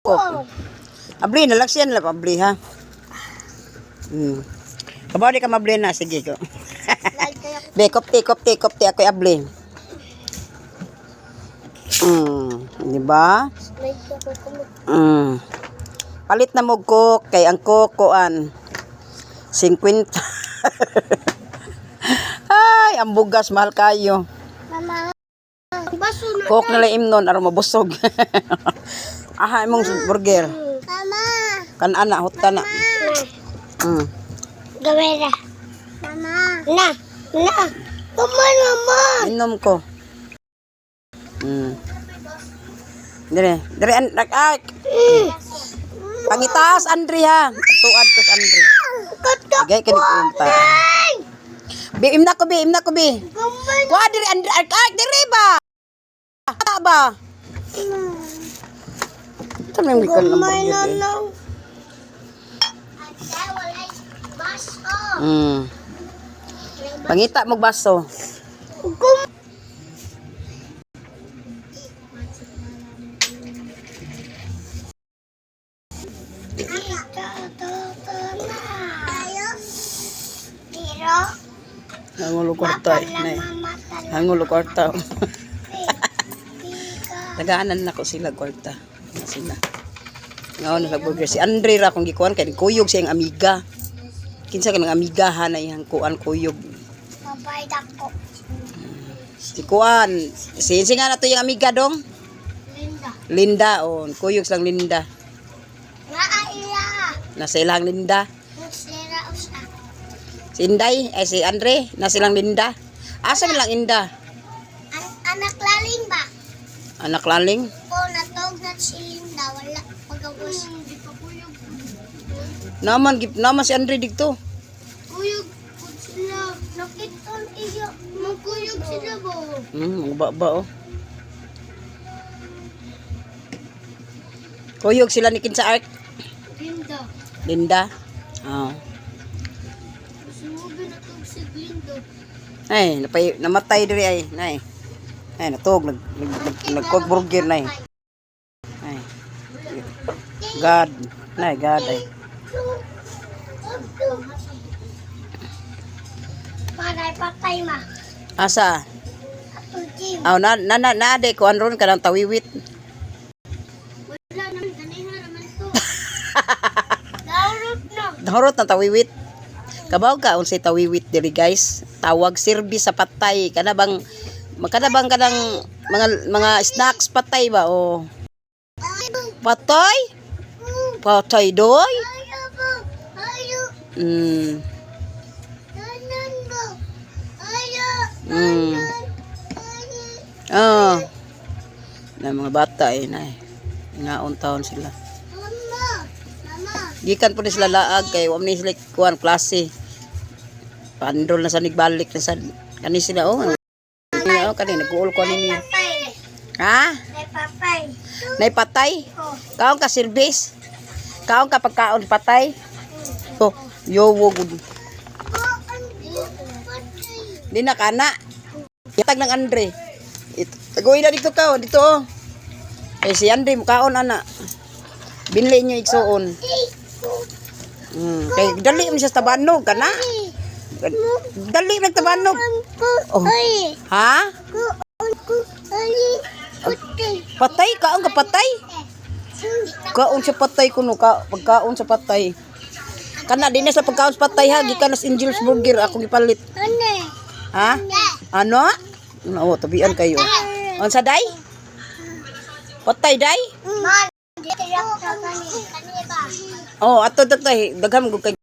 Coke. Abli na lang siya na abli ha. Kabaw di ka mabli na sige ko. Be, kopti, kopti, kopti ako abli. Di ba? Palit na mo coke kay ang coke kuan 50. Ay, ang bugas mahal kayo. Mama. Baso na. Coke na lang imnon aron mabusog. Aha imong burger. Mama. Kan ana huta na. Gawera. Mama. Na. Na. Mama, mama. Inom ko. Dire, dire an nag ay. Pangitaas Andre ha. Tuad to sa Andre. Agay kini unta. Bi imna ko bi, imna ko bi. Kuha dire Andre ay, ay dire ba? Ta ba? Ito may gikan ng burger. Eh. Pangita mo baso. Hangulo kwarta eh. Nay. Hangulo kwarta. Tagaanan na ko sila kwarta. Na sila. Ngaon na burger si Andre ra kung gikuan kay kuyog siyang amiga. Kinsa kanang amiga ha na iyang kuan kuyog. Mabait ako. Si kuan, si si nga na to yung amiga dong. Linda. Linda on, kuyog silang Linda. Nga ila. Nasa ilang Linda. Sira usa. Si Inday, ay si Andre, nasa ilang Linda. Asa man lang Inda? An anak laling ba? Anak laling. O natog na si Linda wala pagawas. Di pa kuyog. Naman gip naman si Andre didto. Kuyog pud sila. Nakiton iya. Magkuyog sila ba? Mga baba oh. Kuyog sila ni Kinsa Ark. Linda. Linda. Oh. Sumubi na tog si Linda. Ay, napay, namatay diri ay, nay. Ay, natog nag nag, nag, nagkog burger nay. Ay. God, nay God ay. Patay patay ma. Asa? Ato gym. Aw na na na, na de kuan ron kanang tawiwit. Wala naman ganiha naman to. Daurot na. Dahorot na tawiwit. Kabaw ka unsay tawiwit diri guys. Tawag service sa patay kana bang makana bang kanang mga mga snacks patay ba o patay? Patay doy? Ayaw ba? Ayaw. Tanan ba? Ayaw. Oh. Na mga bata eh na. Ngaon taon sila. Mama. Mama. Gikan po ni sila laag kay wa man ni sila kuan klase. Pandol na sa nigbalik na sa kani sila oh. Oh, kani nag-uol ko ninyo. Papay. Ha? May papay. Naipatay? Oh. Kaon ka service? Kaon ka pagkaon patay? Oh, yo wo gud. Di na kana. Yatag ng Andre. Ito, taguin na dito ka, oh, dito oh. Eh si Andre mukaon ana. Binli niyo igsuon. Kay dali man siya sa tabanog kana. Dali man tabanog. Oh. Ay. Ha? Ay. Putay. Patay kaon ka patay? Kaon sa patay kuno ka pagkaon sa patay. Kana di na sa pagkaon sa patay ha, gikan nas Angel's Burger akong gipalit. Ano? Ha? Ano? Oo, tabian kayo. Unsa day? Patay day? Ma, dito lang sa kani. Kani ba? Oh, ato tatay, daghan mo kay